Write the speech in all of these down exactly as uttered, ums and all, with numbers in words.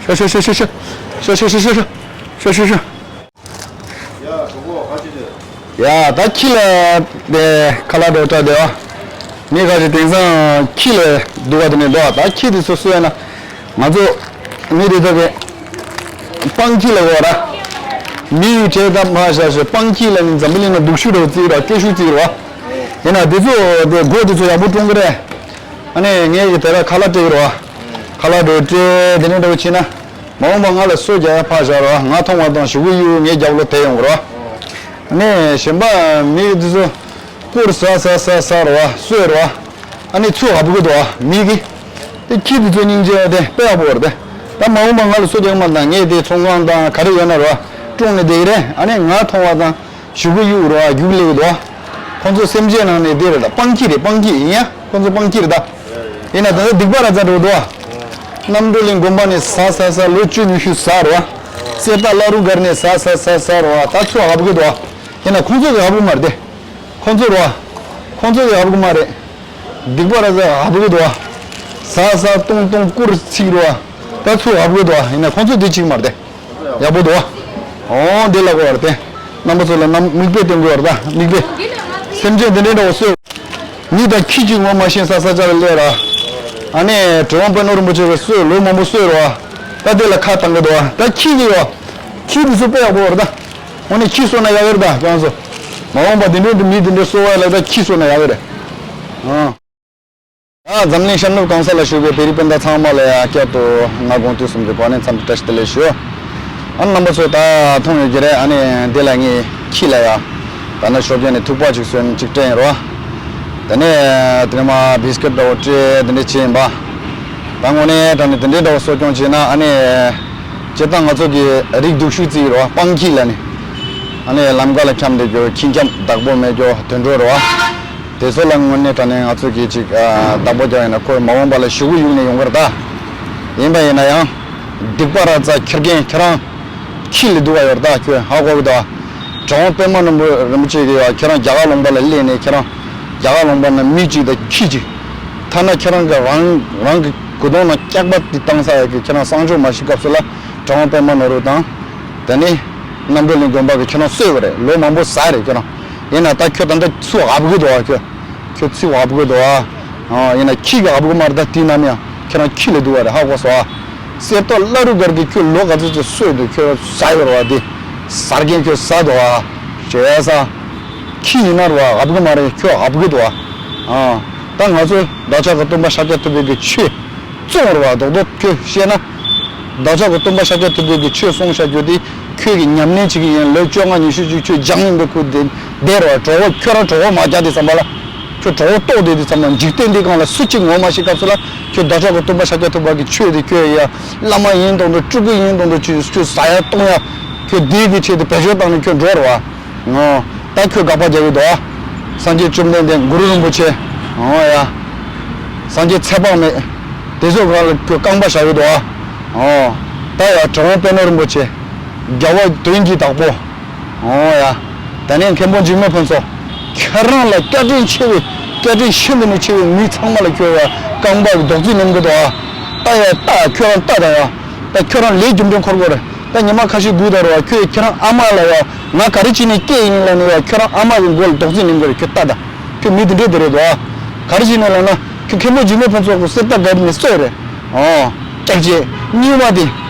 ཤོག་ཤོག་ཤོག་ཤོག་ཤོག་ཤོག་ཤོག་ཤོག་ཤོག་ཤོག་ཤོག་ཤོག་ཤོག་ཤོག་ཡ། ད་ཁྱི་ལ་དེ་ཁ་ལག་འགྲོ་སྟངས་དེ་བ། མི་ཁ་ཅིག་དེང་སང་ཁྱི་ལ་སྡུག་པ་དེ་ནས་འདུག་ད་ཁྱི་དེ་ཚོ་གསོད་ན་ང་ཚོ་མི་དེ་ཚོ་གི་སྤང་ཁྱི་ལ་གོ་ར། མི་ཡི་གྲས་དང་མ་བཞག་ཞིག་སྤང་ཁྱི་ལ་ནི་འཛམ་བུ་གླིང་ན་སྡུག་ཤོས་འདྲ་བོ་བརྩི་ར། སྐྱོ་ཤོས་བརྩི་ར། ཡིན་ན་དེ་ཚོ་དེ་སྒོ་དེ་ཚོ་ཡག་པོ་བཀྲུང་གི་རེད། ཨ་ནི་ངས་ཀྱི་དེ་ར་ཁ་ལག་སྤྲད་ཀྱི་རེད་བ། ཁ་ལག་འགྲོ་སྤྲད་དེ་ནས་འགྲོ་བྱས་ན། མ་འོངས་པ་ང་ལ་སོ་རྒྱག་ཡ་ཕར་བཞག་རེད་བ། ང་མཐོང་བ་དང་ཞུ་གི་ཡོད། ངའི་རྒྱབ་ལོགས་དེད་ཡོང་གི་རེད་བ། ཨ་ནི་གཞན་པ་མི་དེ་ཚོ་སྐོར་ཟ་ཟ་ཟ་ཟ་རེད་བ། གསོད་རེད་བ། ཨ་ནི་ཚུར་ཧ་བུ་གི་འདུག་བ་མི་གི། དེ་ཁྱི་དེ་ཚོ་སྙིང་རྗེ་བ་དེ་དཔེ་ཡག་པོ་རེད་དེ། ད་མ་འོངས་པ་ང་ལ་སོ་རྒྱག་མ་དང་ངས་དེ་ཚོང་ཁང་དང་ག་རེ་ཡོད་ན་རེད་བ། བཀྲུངས་ནས་བསྡད་ཀྱི་རེད། ཨ་ནི་ང་མཐོང་བ་དང་། ཞུ་གི་ཡོད་རེད་བ། རྒྱུགས་ལེགས་འདུག་ཁོང་ཚོ་སེམས་ཅན་ནང་ནས་དེ་རེད་ད། སྤང་ཁྱི་རེད། སྤང་ཁྱི་ཡིན་ཡ། ཁོང་ཚོ་སྤང་ཁྱི་རེད་ད། ཡིན་ན་ད་ལྟ་སྡིག་པ་ར་ཙ་འགྲོ་འདུག་རྣམ་གྲོལ་གླིང་དགོན་པ་ནས་ཟ་ཟ་ཟ་ལོ་བཅུ་ཉི་ཤུ་ཟ་རེད་བ། གསེར་རྟ་བླ་རུང་སྒར་ནས་ཟ་ཟ་ཟ་ཟ་རེད་བ། ད་ཚུར་ཧ་བུ་གི་འདུག་ཡིན་ན་ཁོང་ཚོ་གི་ཧ་བུ་མ་རེད་དེ། ཁོང་ཚོ་རེད་བ། ཁོང་ཚོ་གི་ཧ་བུ་གི་མ་རེད། སྡིག་པ་ར་ཙ་ཧ་བུ་གི་འདུག་ཟ་ཟ་བཏུང་བཏུང་བཀུར་ཚིག་རེད་བ། ད་ཚུར་ཧ་བུ་གི་འདུག་ཡིན་ན་ཁོང་ཚོ་དེ་གཅིག་མ་རེད་དེ། ཡག་པོ་འདུག་ཨོ་འདི་ལ་གོ་བར་བརྟེན། རྣམ་པ་ཚོ་ལ་རྣམ་མིག་དཔེ་སྟོན་དགོས་བར་ད་མིག་དཔེ། སེམས་ཅན་དེ་འདྲའི་འདྲ་བོ་གསོད། མི་དང་ཁྱི་གཅིག་ངོ་མ་ཤེས་ས་ས་ཆ་ལ་སླེབས་ར། ཨ་ནི་གྲུབ་དབང་པད་ནོར་རིན་པོ་ཆེ་གིས་གསོད་ལོ་མང་པོ་གསོད་ར། ད་དེ་ལ་ཁ་བཏང་གི་འདུག་ད་ཁྱི་གི་ཡོ། ཁྱི་དེ་ཚོ་དཔེ་ཡག་པོ་བར་ད། ཨོ་ནི་ཁྱི་གསོད་ན་ཡག་གི་རེད་ད་ཁྱོད་ཚོ། མ་འོངས་པ་དེ་འདྲའི་མི་དེ་འདྲ་གསོད་བ་ལ་ད་ཁྱི་གསོད་ན་ཡག་གི་རེད། ཨ། ད་འཛམ་གླིང་ཤར་ནུབ་གང་ས་ལ་བཞུགས་པའི་བོད་རིགས་སྤུན་ཟླ་ཚང་མ་ལ་ཡང་བསྐྱར་དུ་ང་དགོངས་དུས་གསུམ་གྱི་གོ་གནས་འཚམས་འདྲི་བཀྲ་ཤིས་བདེ་ལེགས་ཞུ། ཨ་ནི་རྣམ་པ་ཚོས་ད་མཐོང་ཡོད་ཀྱི་རེད། ཨ་ནི་འདི་ལ་ངས་ཁྱི་ལ་ཡ་ད་ནི་ཞོགས་ཀས་ནས་ཐུག་པ་ཅིག་བཟོས་ནས་ཅིག་སྤྲད་ཡིན་རོ། དེ་ནས་དེ་ནས་མ་བིས་ཀེ་ཊི་འདྲ་བོ་སྤྲད་དེ་འདྲ་བྱས་ཡིན་པ། ད་དངོས་གནས་དྲང་གནས་དེ་འདྲའི་འདྲ་བོ་གསོ་སྐྱོང་བྱས་ན་ཨ་ནི་སྤྱིར་བཏང་ང་ཚོ་གི་རིགས་སྡུག་ཤོས་བརྩི་ཡི་རོ། སྤང་ཁྱི་ལ་ནི་ཨ་ནི་ལམ་ཁ་ལ་འཁྱམས་བསྡད་རྒྱུ། ཁྱི་འཁྱམས་བདག་པོ་མེད་རྒྱུ་དུད་འགྲོ་རོ། དེ་ཚོ་ལ་དངོས་གནས་དྲང་གནས་ང་ཚོ་གིས་ཅིག་ཨ་བདག་པོ་རྒྱག་ཡིན་ན་ཁོ་མ་འོངས་པ་ལ་ཞེ་པོ་གཡུག་ནས་ཡོང་གི་རེད་ད། ཡིན་པ་ཡིན་ན་ཡང་། སྡིག་པ་ར་ཙ་ཁྱེར་མཁན་ཁྱེད་རང་ཁྱི་ལས་སྡུག་ག་ཡོད་རེད་ད། ཁྱོད་ཧ་གོ་གི་འདུག་ཨ། དྲང་པོ་པད་མ་ནོར་བུ་རིན་པོ་ཆེ་གིས་ཡ་ཁྱེད་རང་རྒྱ་གར་ལུང་པ་ལ་སླེབས་ནས་ཁྱེད་རང་རྒྱ་གར་ལུང་པ་ན་མི་གཅིག་དང་ཁྱི་གཅིག་ཐ་ན་ཁྱེད་རང་གི་རང་རང་གི་གོས་ཐུང་ནང་སྐྱག་པ་དེ་བཏང་ས་ཡ་གི་ཁྱེད་རང་གསང་སྤྱོད་མ་ཤེས་སྐབས་སུ་ལ་དྲང་པོ་པད་མ་ནོར་བུ་དང་། དེ་ནས་རྣམ་གྲོལ་གླིང་དགོན་པ་གིས་ཁྱེད་རང་གསོས་པ་རེད། ལོ་མང་པོ་ཟ་རེད་ཁྱེད་རང་། ཡིན་ན་ད་ཁྱོད་ད་ལྟ་ཚུར་ཧ་གོ་གི་འདུག་ཨ་ཁྱོད། ཁྱོད་ཚུར་ཧ་གོ་གི་འདུག་ཨ། ཨ་ཡིན་ན་ཁྱི་གིས་ཧ་གོ་གི་མ་རེད་ད། དེ་ནམ་ཡང་ཁྱེད་རང་ཁྱི་ལས་སྡུག་པ་རེད། ཧ་གོ་སོང་ཨ། གསེར་རྟ་བླ་རུང་སྒར་གྱིས་ཁྱོད་ལོ་ག་ཚོད་ཅིག་གསོས་འདུག་ཁྱོད་ཟ་ཡོད་རེད་བ། དེ་ཟ་མཁན་ཁྱོད་ཟ་འདུག་ཨ། བྱས་ཙང་ཁྱི་ཡིན་ན་རེད་བ་ཧ་གོ་གི་མ་རེད། ཁྱོད་ཧ་གོ་གི་འདུག་ཨ། ཨ་ད་ང་ཚོ་བདག་ཅག་གི་སྟོན་པ་ཤཱཀྱ་ཐུབ་པའི་གི་ཆོས་བཙོང་རེད་བ། རྡོག་རྡོག་ཁྱོད་བཤད་ན། བདག་ཅག་གི་སྟོན་པ་ཤཱཀྱ་ཐུབ་པའི་གི་ཆོས་གསུངས་བཞག་རྒྱུ་དེ་ཁྱོད་ཀྱིས་ཉམས་ལེན་བྱེད་ཀྱི་ཡིན། ལོ་བཅོ་ལྔ་ཉི་ཤུ་ཅིག་ཁྱོད་སྦྱངས་ཡིན་པའི་ཁུལ་དེ་བསྡད་རེད་བ། གྲོགས་པོ་ཁྱོད་རང་གྲོགས་པོ་མ་རྒྱག་དུས་ཙམ་པ་ལ། ཁྱོད་གྲོགས་པོ་ལྟོགས་བསྡད་དུས་ཙམ་པ་འཇིག་རྟེན་འདི་སྒང་ལ་སུ་གཅིག་ངོ་མ་ཤེས་སྐབས་སུ་ལ་ཁྱོད་བདག་ཅག་གི་སྟོན་པ་ཤཱཀྱ་ཐུབ་པ་གི་ཆོས་དེ་ཁྱོད་ཡ་བླ་མ་ཡིན་མདོག་མདོག་སྤྲུལ་སྐུ་ཡིན་མདོག་མདོག་ཁྱོད་ཁྱོད་ཟ་ཡ་བཏུང་ཡ། ཁྱོད་བདེ་གི་ཆེད་དུ་བེད་སྤྱོད་བཏང་ནས་ཁྱོད་འགྲོ་རེད་བ། ཨོ། ད་ཁྱོད་དགག་པ་རྒྱག་གི་འདུག་ཨ། སངས་རྒྱས་བཅོམ་ལྡན་འདས་གུ་རུ་རིན་པོ་ཆེ། ཨོ་ཡ། སངས་རྒྱས་ཚེ་དཔག་མེད། དེ་ཚོ་སྒང་ལ་ཁྱོད་རྐང་པ་བཞག་གི་འདུག་ཨ། ཨོ། ད་ཡ་དྲང་པོ་པད་ནོར་རིན་པོ་ཆེ། རྒྱལ་བ་དོན་གྱི་བདག་པོ། ཨོ་ཡ། ད་ནས་མཁན་པོ་འཇིགས་མེད་ཕུན་ཚོགས། ཁྱེད་རང་ལ་སྐྱ་བྲིན་ཆེ་བའི་སྐྱ་བྲིན་ཤིན་ཏུ་ནས་ཆེ་བའི་མི་ཚང་མ་ལ་ཁྱོད་ཡ་རྐང་པ་གི་རྡོག་རྫིས་ནེམ་གི་འདུག་ཨ། ད་ཡ་ད་ཁྱོད་རང་ལྟ་ད་ཡ། ད་ཁྱོད་རང་ལས་རྒྱུ་འབྲས་འཁོར་དགོས་རེད། ད་ཉི་མ་ཁ་ཤས་སྒུག་ད་རེད་བ། ཁྱོད་ཁྱེད་རང་ཨ་མ་ལ་ཡ་ང་ག་རེ་བྱས་ནས་སྐྱེས་ཡིན་ལབ་ནས་ཡ་ཁྱོད་རང་ཨ་མ་གི་མགོ་ལ་རྡོག་རྫིས་ནེམ་གི་རེད། ཁྱོད་ལྟ་ད། ཁྱོད་མི་དེ་འདྲས་དེ་རེད་དོ། ག་རེ་བྱས་ནས་ལབ་ན། ཁྱོད་མཁན་པོ་འཇིགས་མེད་ཕུན་ཚོགས་ཀྱི་གསེར་རྟ་སྒར་ནས་གསོས་རེད། ཨོ། སྐྱབས་རྗེ། གཉིས་པ་དེ།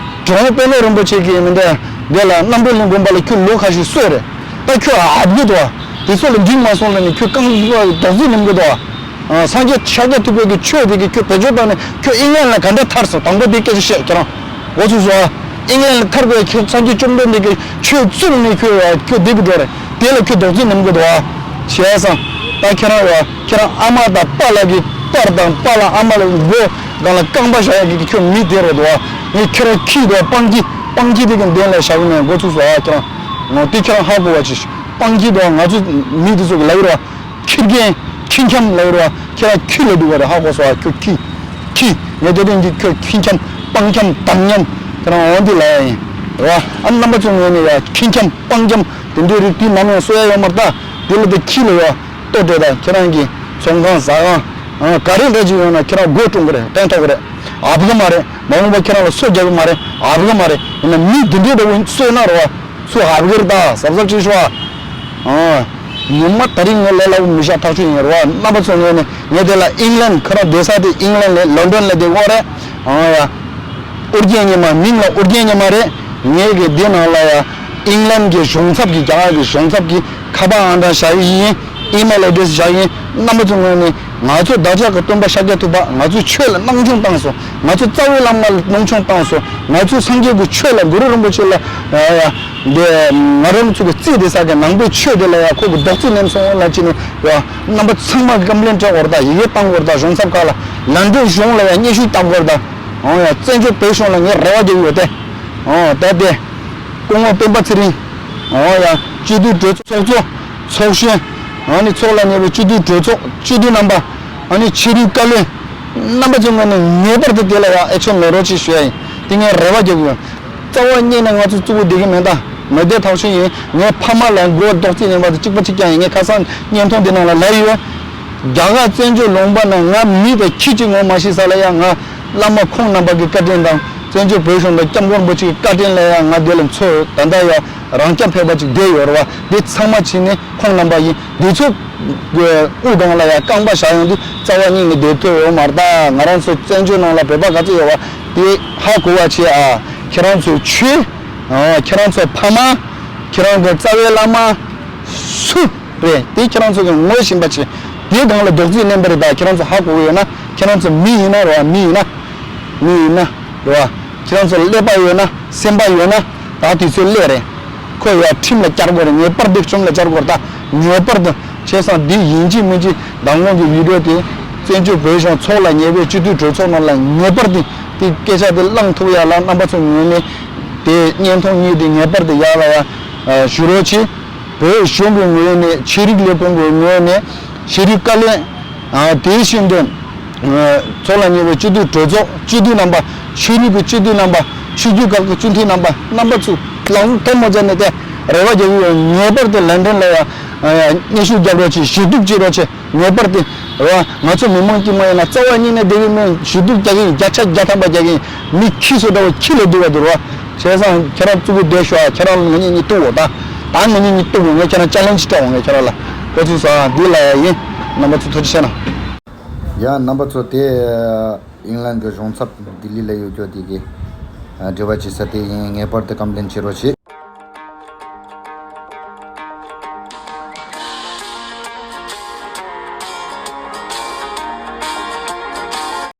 དྲང་པོ་པད་ནོར་རིན་པོ་ཆེ་གིས་མི་འདི། འདི་ལ་རྣམ་གྲོལ་གླིང་དགོན་པ་ལ་ཁྱོད་ལོ་ཁ་ཤས་གསོས་རེད། ད་ཁྱོད་ཨ་བུ་དོ། དེ་ཚོ་ལ་འགྲིག་མ་སོང་ལབ་ནས་ཁྱོད་རྐང་པ་རྡོག་རྫིས་ནེམ་གི་དོ། ཨ། སངས་རྒྱས་ཤཱཀྱ་ཐུབ་པའི་གི་ཆོས་དེ་གི་ཁྱོད་བེད་སྤྱོད་བཏང་ནས་ཁྱོད་དབྱིན་ལན་ལ་ག་འདྲ་ཐར་སོང་། དང་པོ་དེ་སྐད་ཆ་བཤད་ཁྱེད་རང་། འགོ་ཚུགས་སོང་ཨ། དབྱིན་ལན་ལ་ཐར་དགོས་ཁྱོད་སངས་རྒྱས་བཅོམ་ལྡན་འདས་ཀྱི་ཆོས་བཙུགས་ནས་ཁྱོད་ཁྱོད་བདེ་པོ་འགྲོ་རེད། དེ་ལ་ཁྱོད་རྡོག་རྫིས་ནེམ་དགོས་འདུག་ཨ། བྱས་ཙང་། ད་ཁྱེད་རང་ཡ་ཁྱེད་རང་ཨ་མ་དང་པཱ་ལགས་ཀྱི་པར་དང་པཱ་ལགས་ཨ་མ་ལགས་མགོ་སྒང་ལ་རྐང་པ་བཞག་ཡ་གི་ཁྱོད་མི་དེ་རེད་འདུག་ཨ། ངས་ཁྱེད་རང་ཁྱི་འདུག་སྤང་ཁྱི་སྤང་ཁྱི་དེ་གི་མདུན་ལ་བཞག་གི་མེད། འགོ་ཚུགས་སོང་ཨ་ཁྱེད་རང་། ངོ་དེ་ཁྱེད་རང་ཧ་གོ་བ་ཅིག་སྤང་ཁྱི་འདུག་ཨ། ང་ཚོ་མི་དེ་ཚོ་གི་ལབ་ཡོད་རེད་བ། ཁྱི་རྒན། ཁྱི་འཁྱམ་ལབ་ཡོད་རེད་བ། ཁྱེད་རང་ཁྱི་ལ་འདུག་ག་རེད། ཧ་གོ་སོང་བ། ཁྱོད་ཁྱི། ཁྱི། ངས་དེ་རིང་གི་ཁྱོད་ཁྱི་འཁྱམ་སྤང་འཁྱམ་དམ་ཉམས་ཁྱེད་རང་འོང་དུས་ལ་ཡ་ཡིན། རེད་བ། ཨ་རྣམ་པ་ཚོ་ངོས་ནས་ཡ་ཁྱི་འཁྱམ་སྤང་འཁྱམ་དེ་འདྲའི་རིགས་དེ་ནམ་ཡང་གསོ་ཡ་ཡོད་མ་རེད་ད། དེ་ལ་དེ་ཁྱི་ལ་ཡ་ལྟོ་སྤྲད་ད། ཁྱེད་རང་གི་ཚོང་ཁང་ཟ་ཁང་། ཨ། ག་རེ་འདྲ་ཅིག་ཡོད་ན་ཁྱེད་རང་སྒོ་བཀྲུང་གི་རེད། སྟོན་ཐོག་གི་རེད། ཨབ་གི་མ་རེད། མ་འོངས་པ་ཁྱེད་རང་ལ་གསོད་རྒྱག་གི་མ་རེད། ཨབ་གི་མ་རེད། ཡིན་ན་མི་འདི་འདྲའི་འདྲ་བོ་གསོད་ན་རོ། སུ་ཧབ་གི་རེད་ད། གཟབ་གཟབ་བྱེད་ཤོག་ཨ། ཨ། ཉི་མ་དེ་རིང་ངས་ལས་སླ་པོ་མི་བཞག་ཐག་ཆོད་ཡིན་རོ། རྣམ་པ་ཚོ་ངས་ནས་ངས་དེ་ལ་ཨིང་ལན་ཁོ་རང་བསྡད་ས་དེ་ཨིང་ལན་ལས་ལོན་ཌོན་ལས་དེ་འོ་རེད། ཨ་ཡ། ཨོ་རྒྱན་ཉི་མ་མིང་ལ་ཨོ་རྒྱན་ཉི་མ་རེད། ངས་གི་འདི་ནང་ལ་ཡ་ཨིང་ལན་གྱི་གཞུང་ཚབ་ཀྱི་རྒྱ་གར་གྱི་གཞུང་ཚབ་ཀྱི་ཁ་པར་ཨང་གྲངས་བཞག་གི་ཡིན། ཨི་མེལ་ཨེ་ཌི་རེ་སི་བཞག་གི་ཡིན། རྣམ་པ་ཚོ་ངོས་ནས་ང་ཚོ་བདག་ཅག་གི་སྟོན་པ་ཤཱཀྱ་ཐུབ་པ་ང་ཚོའི་ཆོས་ལ་སྣང་ཆུང་བཏང་སོང་། ང་ཚོ་རྩ་བའི་བླ་མ་ལ་སྣང་ཆུང་བཏང་སོང་། ང་ཚོའི་སངས་རྒྱས་ཀྱི་ཆོས་ལ་གུ་རུ་རིན་པོ་ཆེ་ལ་ཡ་འདི་ང་རང་ཚོ་གི་རྩིས་དེ་ས་གི་ནང་པའི་ཆོས་དེ་ལ་ཡ་ཁོ་གི་རྡོག་རྩིས་ནེམ་སོང་ལ་ཅི་ནས་ཡ་རྣམ་པ་ཚང་མ་གི་ཀམ་པི་ལེན་སྤྲད་དགོས་རེད་ད། ཡི་གེ་བཏང་དགོས་རེད་ད། གཞུང་ཚབ་ཁག་ལ་ལན་ཀྲན་གཞུང་ལ་ཡ་སྙན་ཞུ་བཏང་དགོས་རེད་ད། ཨོ་ཡ་བཙན་བྱོལ་བོད་གཞུང་ལ་ངས་རེ་བ་རྒྱག་གི་ཡོད་དེ། ཨོ་ད་དེ་སྐུ་ངོ་སྤེན་པ་ཚེ་རིང་། ཨོ་ཡ་སྤྱི་འཐུས་གྲོས་ཚོགས་གཙོ་ཚོགས་གཞོན། ཨ་ནི་ཚོགས་ལ་ཉེ་བའི་སྤྱི་འཐུས་གྲོས་ཚོགས་སྤྱི་འཐུས་རྣམ་པ། ཨ་ནི་ཆོས་རིག་བཀའ་བློན་རྣམ་པ་ཚོ་ངོས་ནས་ངེས་པར་དུ་དེ་ལ་ཡང་ཨེག་ཤན་ལེན་རོགས་ཅེས་ཞུ་ཡ་ཡིན། དེ་ངས་རེ་བ་རྒྱག་གི་ཡོད། རྩ་བ་ཉིད་ནས་ང་ཚོ་གཙོ་བོ་བསྡད་ཀྱི་མེད་ད། མི་བསྡད་ཐག་ཆོད་ཡིན། ངའི་ཕ་མ་ལ་མགོ་རྡོག་རྩིས་ལེན་པ་དང་གཅིག་པ་གཅིག་རྐྱང་ཡིན། ངས་ཁ་སང་བརྙན་ཐུང་འདི་ནང་ལ་ལབ་ཡོད། རྒྱ་གར་བཙན་བྱོལ་ལུང་པ་ན་ང་མི་དང་ཁྱི་གཅིག་ངོ་མ་ཤེས་ས་ལ་ཡང་ང་བླ་མ་ཁོང་རྣམ་པ་གི་བཀའ་དྲིན་དང་བཙན་བྱོལ་བོད་གཞུང་དང་སྐྱབས་མགོན་རིན་པོ་ཆེ་གི་བཀའ་དྲིན་ལ་ཡང་ང་འདི་ལ་འཚོ་ད་ལྟ་ཡང་རང་སྐྱབས་ཕེབས་པ་ཅིག་བསྡད་ཡོད་རེད་བ། འདི་ཚང་མ་བྱས་ནས་ཁོང་རྣམ་པ་ཡིན། འདི་ཚོ་དབུ་སྒང་ལ་ཡང་རྐང་པ་བཞག་ཡོང་དུས་རྩ་བ་ཉིད་ནས་བསྡད་ཐུབ་ཡོད་མ་རེད་ད། ང་རང་ཚོ་བཙན་བྱོལ་ནང་ལ་བོད་པ་ག་ཚོད་ཡོད་བ་དེ་ཧ་གོ་བ་བྱེད་ཨ། ཁྱེད་རང་ཚོའི་ཆོས། ཨ། ཁྱེད་རང་ཚོའི་ཕ་མ། ཁྱེད་རང་གི་རྩ་བའི་བླ་མ། སུ་རེད་དེ་ཁྱེད་རང་ཚོ་གི་ངོ་ཤེས་པ་བྱེད། དེའི་སྒང་ལ་རྡོག་རྩིས་ལེན་པ་རེད་ད། ཁྱེད་རང་ཚོ་ཧ་གོ་གི་ཡོད་ན། ཁྱེད་རང་ཚོ་མི་ཡིན་ན་རེད་བ། མི་ཡིན་ན། མི་ཡིན་ན་རེད་བ། ཁྱེད་རང་ཚོ་ཀླད་པ་ཡོད་ན་སེམས་པ་ཡོད་ན་ད་དུས་ཚོད་སླེབས་རེད། ཁོ་ཡ་ཁྲིམས་ལ་བསྐྱར་དགོས་རེད། ངེས་པར་དུ་ཁྲིམས་ལ་བསྐྱར་དགོས་རེད་ད། ངེས་པར་དུ། བྱས་ཙང་འདི་ཡིན་གཅིག་མིན་གཅིག་མདང་དགོང་གི་བི་ཌི་ཡོ་དེ་བཙན་བྱོལ་བོད་གཞུང་ཚོགས་ལ་ཉེ་བའི་སྤྱི་འཐུས་གྲོས་ཚོགས་ནང་ལ་ངེས་པར་དུ་དེ་སྐད་ཆ་དེ་བླངས་ཐུབ་ཡ་ལ་རྣམ་པ་ཚོ་ངོས་ནས་དེ་བརྙན་ཐུང་གཉིས་དེ་ངེས་པར་དུ་ཡག་ལ་ཡ་ཞུ་རོགས་གྱིས། བོད་གཞུང་གི་ངོས་ནས་ཆོས་རིག་ལས་ཁུངས་ཀྱི་ངོས་ནས་ཆོས་རིག་བཀའ་བློན། ཨ། དེ་བཞིན་དུ། ཨ། ཚོགས་ལ་ཉེ་བའི་སྤྱི་འཐུས་གྲོས་ཚོགས་སྤྱི་འཐུས་རྣམ་པ། ཆོས་རིག་གི་སྤྱི་འཐུས་རྣམ་པ། ཆོས་བརྒྱུད་ཁག་གི་སྤྱི་འཐུས་རྣམ་པ་རྣམ་པ་ཚོ་ལག་ཐལ་མོ་སྦྱར་ནས་དེ་རེ་བ་རྒྱག་གི་ཡོད། ངེས་པར་དུ་ལན་ཀྲན་ལ་ཡང་སྙན་ཞུ་རྒྱབ་རོགས་གྱིས། ཞུ་གཏུག་བྱེད་རོགས་གྱིས། ངེས་པར་དུ་རེད་བ། ང་ཚོ་མི་མང་དཀྱུས་མ་ཡིན་ན་རྩ་བ་ཉིད་ནས་བསྡད་ཀྱི་མེད། ཞུ་གཏུག་རྒྱག་གི་ཡིན། བརྒྱ་ཆ་བརྒྱ་ཐམ་པ་རྒྱག་གི་ཡིན། མི་ཁྱི་སོ་འདྲ་བོ་ཁྱི་ལས་སྡུག་པ་འདུག་རེད་བ། བྱས་ཙང་ཁྱེད་རང་གཙོ་བོ་བསྡད་ཤོག་ཨ། ཁྱེད་རང་ལ་ང་གཉིས་གཉིས་གཏུག་འོ་ད། ད་ང་གཉིས་གཉིས་གཏུག་འོ། ངས་ཁྱེད་རང་ཅ་ལེན་ཇི་སྤྲད་འོ། ངས་ཁྱེད་རང་ལ་གོ་ཚུལ་སོང་ཨ། འདི་ལ་ཡ་ཡིན། རྣམ་པ་ཚོ་ཐུགས་རྗེ་ཆེ་གནང་། ཡ་རྣམ་པ་ཚོ་དེ་ཨིང་ལན་གྱི་གཞུང་ཚབ་ལྡི་ལི་ལ་ཡོད་རྒྱུ་དེ་གི་འབྲེལ་བ་བྱེད་ས་དེ་ཡིན། ངེས་པར་དུ་ཀམ་པི་ལེན་བྱེད་རོགས་བྱེད།